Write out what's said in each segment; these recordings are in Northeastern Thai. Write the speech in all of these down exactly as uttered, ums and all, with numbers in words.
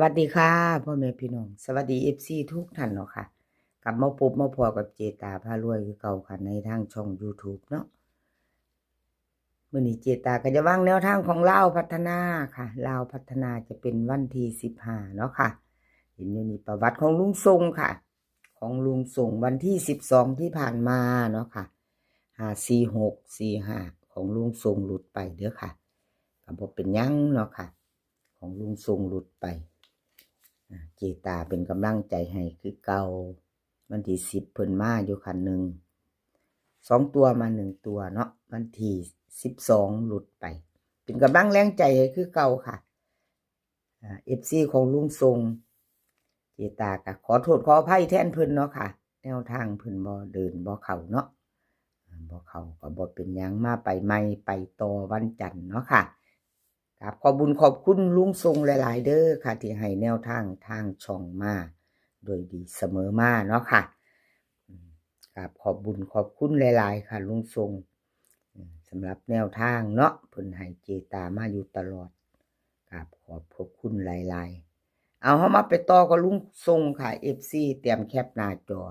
วัสดีค่ะ พ่อแม่พี่น้อง สวัสดี เอฟซี ทุกท่านเนาะค่ะ กลับมาพบมาพ้อกับเจตาพารวยคือเก่าค่ะ ในทางช่อง YouTube เนาะ มื้อนี้เจตาก็จะวางแนวทางของลาวพัฒนาค่ะ ลาวพัฒนาจะเป็นวันที่สิบห้าเนาะค่ะ เห็นอยู่นี่ประวัติของลุงทรงค่ะ ของลุงทรงวันที่สิบสองที่ผ่านมาเนาะค่ะ ห้าสี่หก สี่ห้า ของลุงทรงหลุดไปเด้อค่ะ ก็บ่เป็นหยังเนาะค่ะ ของลุงทรงหลุดไป อ่า เจตาเป็นกำลังใจให้คือเก่า วันที่สิบเพิ่นมาอยู่ค่ะ หนึ่ง สองตัวมาหนึ่งตัวเนาะ วันที่สิบสองหลุดไป เป็นกำลังแรงใจให้คือเก่าค่ะ อ่า เอฟซี ของลุงทรง เจตาก็ขอโทษขออภัยแทนเพิ่นเนาะค่ะ แนวทางเพิ่นบ่เดินบ่เข้าเนาะ อ่า บ่เข้าก็บ่เป็นหยัง มาไปใหม่ ไปต่อวันจันทร์เนาะค่ะ ครับ ขอบบุญขอบคุณลุงทรงหลายๆเด้อค่ะ ที่ให้แนวทางทางช่องมาโดยดีเสมอมาเนาะค่ะ อืม ครับ ขอบบุญขอบคุณหลายๆค่ะ ลุงทรง อืม สำหรับแนวทางเนาะ เพิ่นให้เจตามาอยู่ตลอด ครับ ขอบพระคุณหลายๆ เอา เฮามาไปต่อกับลุงทรงค่ะ เอฟซี เตรียมแคปหน้าจอ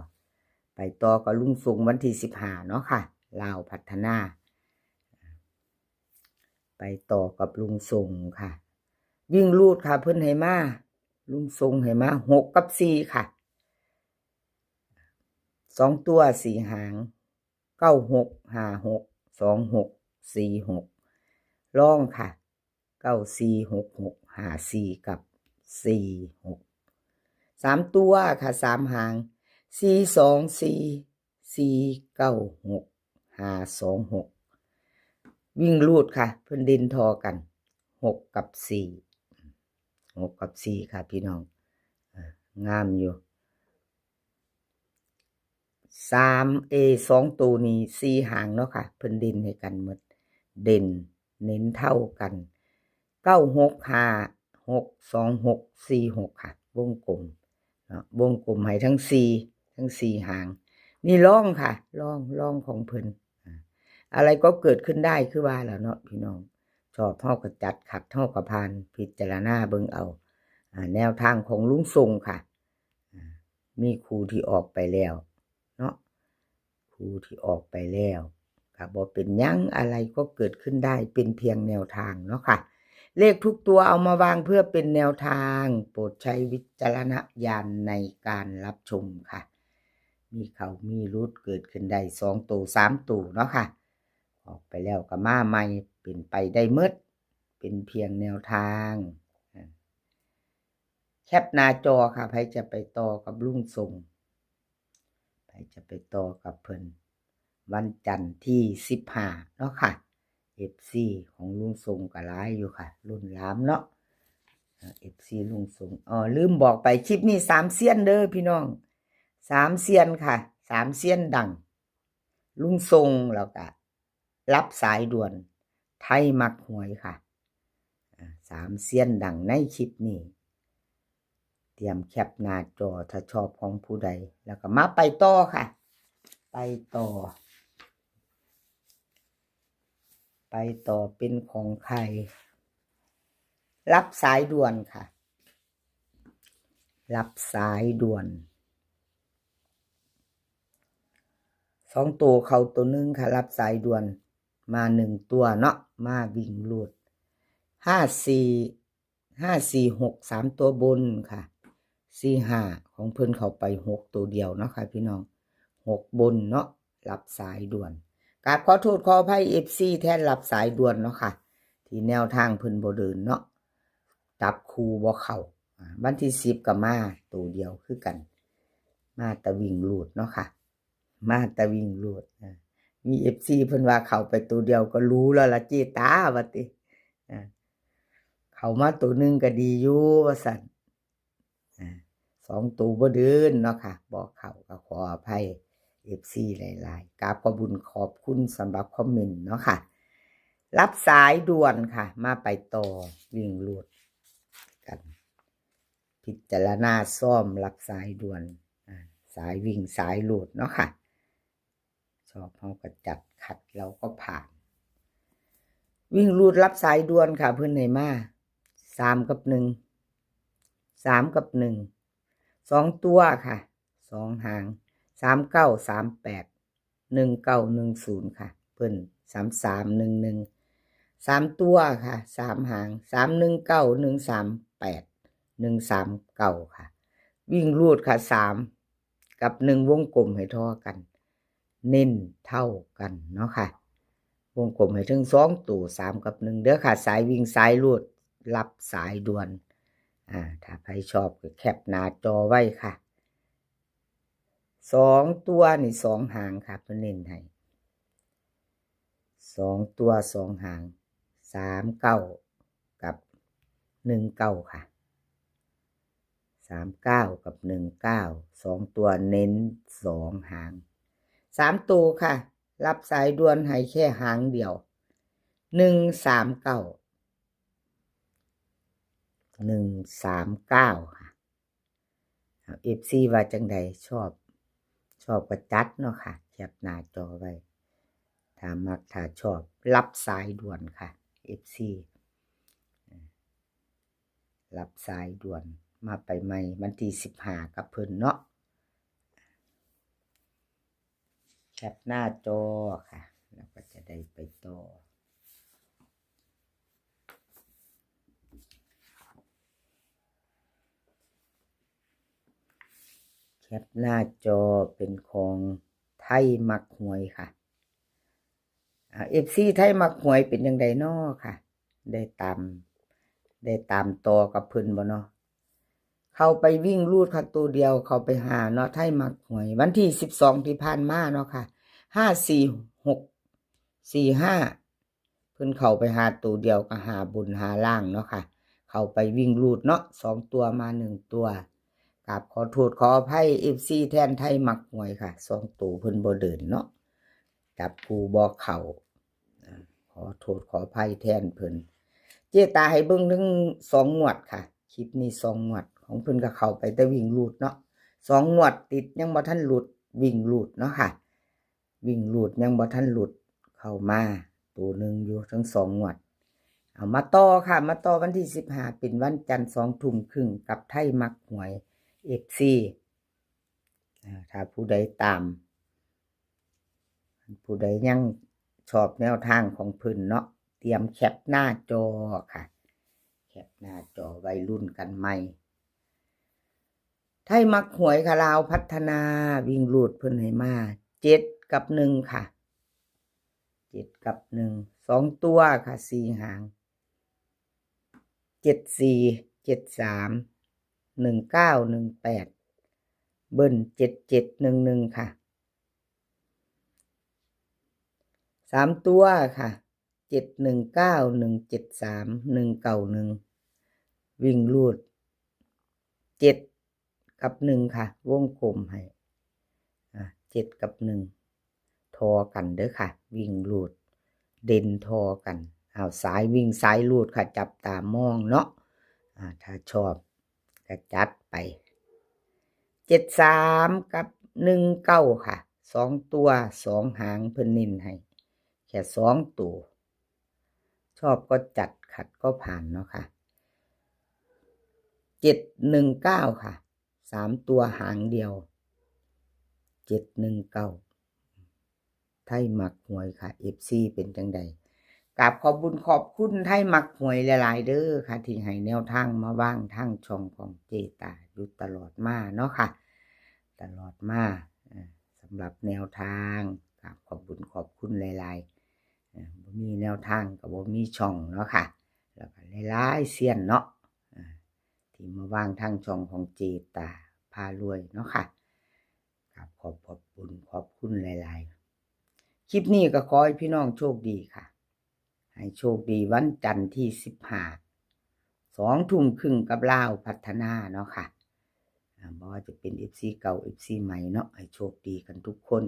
ไปต่อกับลุงทรงวันที่สิบห้าเนาะค่ะ ลาวพัฒนา ไปต่อกับลุงทรงค่ะ วิ่งรูดค่ะ เพิ่นให้มา ลุงทรงให้มา หก กับ สี่ ค่ะ สองตัว สี่ หาง เก้า หก ห้า หก สอง หก สี่ หก รองค่ะ เก้า สี่ หก หก ห้า สี่ กับ สี่ หก สามตัวค่ะ สาม หาง สี่ สอง สี่ สี่ เก้า หก ห้า สอง หก วิ่งรูดค่ะ เพิ่นเด่นทอกัน หก กับ สี่ หก กับ สี่ ค่ะพี่น้อง อ่า งามอยู่ สาม เอ สองตัวนี้ สี่ หางเนาะค่ะ เพิ่นเด่นให้กันหมด เด่นเน้นเท่ากัน เก้า หก ห้า หก สอง หก สี่ หก ค่ะ วงกลมเนาะ วงกลมให้ทั้งสี่ ทั้งสี่ หาง นี่รองค่ะ รอง รองของเพิ่น อ่า อะไรก็เกิดขึ้นได้คือว่าแล้วเนาะพี่น้อง ชอบเฮาก็จัด ขัดเฮาก็ผ่าน พิจารณาเบิ่งเอา อ่า แนวทางของลุงทรงค่ะ อ่า มีคู่ที่ออกไปแล้วเนาะ คู่ที่ออกไปแล้ว ก็บ่เป็นหยัง อะไรก็เกิดขึ้นได้ เป็นเพียงแนวทางเนาะค่ะ เลขทุกตัวเอามาวางเพื่อเป็นแนวทาง โปรดใช้วิจารณญาณในการรับชมค่ะ มีเข้ามีหลุดเกิดขึ้นได้ สองตัว สามตัวเนาะค่ะ ออกไปแล้วก็มาใหม่ เป็นไปได้หมด เป็นเพียงแนวทาง อ่า แคปหน้าจอค่ะ ไผจะไปต่อกับลุงทรง ไผจะไปต่อกับเพิ่น วันจันทร์ที่สิบห้าเนาะค่ะ เอฟซี ของลุงทรงก็หลายอยู่ค่ะ รุ่นหลามเนาะ อ่า เอฟซี ลุงทรง อ๋อ ลืมบอกไป คลิปนี้สามเซียนเด้อพี่น้อง สามเซียนค่ะ สามเซียนดัง ลุงทรง แล้วก็รับสายด่วน ไทยมักหวยค่ะ อ่า สามเซียนดังในคลิปนี้ เตรียมแคปหน้าจอ ถ้าชอบของผู้ใด แล้วก็มาไปต่อค่ะ ไปต่อ ไปต่อเป็นของใคร รับสายด่วนค่ะ รับสายด่วน สองตัวเข้าตัวหนึ่งค่ะ รับสายด่วน มาหนึ่งตัวเนาะ มาวิ่งรูด ห้าสี่ ห้าสี่หก สามตัวบนค่ะ สี่ห้า ของเพิ่นเข้าไปหกตัวเดียวเนาะค่ะพี่น้อง หกบนเนาะ รับสายด่วน กราบขอโทษขออภัย เอฟซี แทนรับสายด่วนเนาะค่ะ ที่แนวทางเพิ่นบ่เดินเนาะ จับคู่บ่เข้า อ่า วันที่สิบก็มาตัวเดียวคือกัน มาแต่วิ่งรูดเนาะค่ะ มาแต่วิ่งรูด อ่า มี เอฟซี เพิ่นว่าเข้าไปตัวเดียวก็รู้แล้วล่ะเจตา ว่าติ อ่า เข้ามาตัวหนึ่งก็ดีอยู่ ว่าซั่น อ่า สองตัวบ่เดินเนาะค่ะ บ่เข้าก็ขออภัย เอฟซี หลายๆ กราบขอบบุญขอบคุณสำหรับคอมเมนต์เนาะค่ะ รับสายด่วนค่ะ มาไปต่อวิ่งรูดกัน พิจารณาซ่อมรับสายด่วน อ่า สายวิ่งสายรูดเนาะค่ะ ชอบเฮาก็จัด ขัดเราก็ผ่าน วิ่งรูดรับสายด่วนค่ะ เพิ่นให้มา สาม กับ หนึ่ง สามกับหนึ่ง สองตัวค่ะ สองหาง สามเก้า สามแปด หนึ่งเก้า หนึ่งศูนย์ ค่ะ เพิ่น สามสาม หนึ่งหนึ่ง สามตัวค่ะ สามหาง สามหนึ่งเก้า หนึ่งสามแปด หนึ่งสามเก้า ค่ะ วิ่งรูดค่ะ สามกับหนึ่ง วงกลมให้ท่อกัน เน้นเท่ากันเนาะค่ะ วงกลมให้ถึงสองตัว สามกับหนึ่ง เด้อค่ะ สายวิ่งสายรูด รับสายด่วน อ่า ถ้าใครชอบก็แคปหน้าจอไว้ค่ะ สองตัวนี่ สองหางค่ะ เพิ่นเน้นให้ สองตัว สองหาง สามเก้า กับ หนึ่งเก้า ค่ะ สามเก้า กับ หนึ่งเก้า สองตัวเน้น สองหาง สามตัวค่ะ รับสายด่วนให้แค่หางเดียว หนึ่งสามเก้า หนึ่งสามเก้า ค่ะ เอฟซี ว่าจังใด ชอบ ชอบก็จัดเนาะค่ะ แคปหน้าจอไว้ ถ้ามักถ้าชอบ รับสายด่วนค่ะ เอฟซี รับสายด่วน มาไปใหม่วันที่สิบห้ากับเพิ่นเนาะ แคปหน้าจอค่ะ แล้วก็จะได้ไปต่อ แคปหน้าจอเป็นของไทยมักหวยค่ะ อ่า เอฟซี ไทยมักหวยเป็นจังใดน้อค่ะ ได้ตาม ได้ตามต่อกับเพิ่นบ่เนาะ เข้าไปวิ่งรูดค่ะตัวเดียว เข้าไปหาเนาะ ไทยมักหวย วันที่สิบสอง ที่ผ่านมาเนาะค่ะ ห้าสี่หก สี่ห้า เพิ่นเข้าไปหาตัวเดียวก็หาบนหาล่างเนาะค่ะ เข้าไปวิ่งรูดเนาะ สองตัวมาหนึ่งตัว กราบขอโทษขออภัย เอฟซี แทนไทยมักหวยค่ะ สองตัวเพิ่นบ่เดินเนาะ จับคู่บ่เข้า อ่า ขอโทษขออภัยแทนเพิ่น เจตาให้เบิ่งถึงสองงวดค่ะ คลิปนี้สองงวด ของเพิ่นก็เข้าไปแต่วิ่งรูดเนาะ สองงวดติดยังบ่ทันหลุด วิ่งรูดเนาะค่ะ วิ่งรูดยังบ่ทันหลุด เข้ามาตัวหนึ่งอยู่ทั้งสองงวด เอามาต่อค่ะ มาต่อวันที่สิบห้า เป็นวันจันทร์ สองทุ่มครึ่ง กับไทยมักหวย เอฟซี อ่า ถ้าผู้ใดตาม ผู้ใดยังชอบแนวทางของเพิ่นเนาะ เตรียมแคปหน้าจอค่ะ แคปหน้าจอไว้ลุ้นกันใหม่ ไทยมักหวยค่ะ ลาวพัฒนา วิ่งรูดเพิ่นให้มา เจ็ดกับหนึ่งค่ะ เจ็ดกับหนึ่ง สองตัวค่ะ สี่หาง เจ็ดสี่ เจ็ดสาม หนึ่งเก้า หนึ่งแปด เบิ้ล เจ็ดเจ็ด หนึ่งหนึ่ง ค่ะ สามตัวค่ะ เจ็ดหนึ่งเก้า หนึ่งเจ็ดสาม หนึ่งเก้าหนึ่ง วิ่งรูด เจ็ดกับหนึ่งค่ะ วงกลมให้ อ่ะ เจ็ดกับหนึ่ง ท่อกันเด้อค่ะ วิ่งรูด เด่นท่อกัน เอาสายวิ่งสายรูดค่ะ จับตามองเนาะ อ่า ถ้าชอบก็จัดไป เจ็ดสาม กับ หนึ่งเก้า ค่ะ สองตัว สองหางเพิ่นเน้นให้ แค่สองตัว ชอบก็จัด ขัดก็ผ่านเนาะค่ะ เจ็ดหนึ่งเก้า ค่ะ สามตัวหางเดียว เจ็ดหนึ่งเก้า ไทยมักหวยค่ะ เอฟซี เป็นจังใด กราบขอบบุญขอบคุณไทยมักหวยหลายๆเด้อค่ะ ที่ให้แนวทางมาวางทางช่องของเจตาอยู่ตลอดมาเนาะค่ะ ตลอดมา อ่า สำหรับแนวทาง กราบขอบบุญขอบคุณหลายๆ อ่า บ่มีแนวทางก็บ่มีช่องเนาะค่ะ แล้วก็หลายๆเซียนเนาะ อ่า ที่มาวางทางช่องของเจตาพารวยเนาะค่ะ ครับ ขอบ ขอบบุญขอบคุณหลายๆ คลิปนี้ก็ขอให้พี่น้องโชคดีค่ะ ให้โชคดีวันจันทร์ที่สิบห้า สองทุ่มครึ่งกับลาวพัฒนาเนาะค่ะ อ่า บ่ว่าจะเป็น เอฟซี เก่า เอฟซี ใหม่เนาะ ให้โชคดีกันทุกคน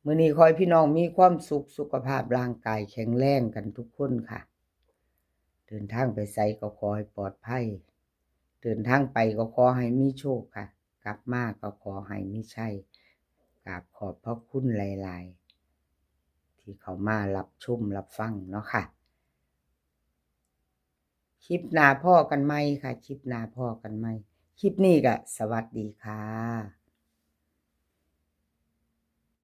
มื้อนี้ขอให้พี่น้องมีความสุข สุขภาพร่างกายแข็งแรงกันทุกคนค่ะ เดินทางไปไสก็ขอให้ปลอดภัย เดินทางไปก็ขอให้มีโชคค่ะ กลับมาก็ขอให้มีชัย กราบขอบพระคุณหลายๆ ที่เข้ามารับชมรับฟังเนาะค่ะ ค คลิปหน้าพ้อกันใหม่ค่ะ คลิปหน้าพ้อกันใหม่ คลิปนี้ก็สวัสดีค่ะ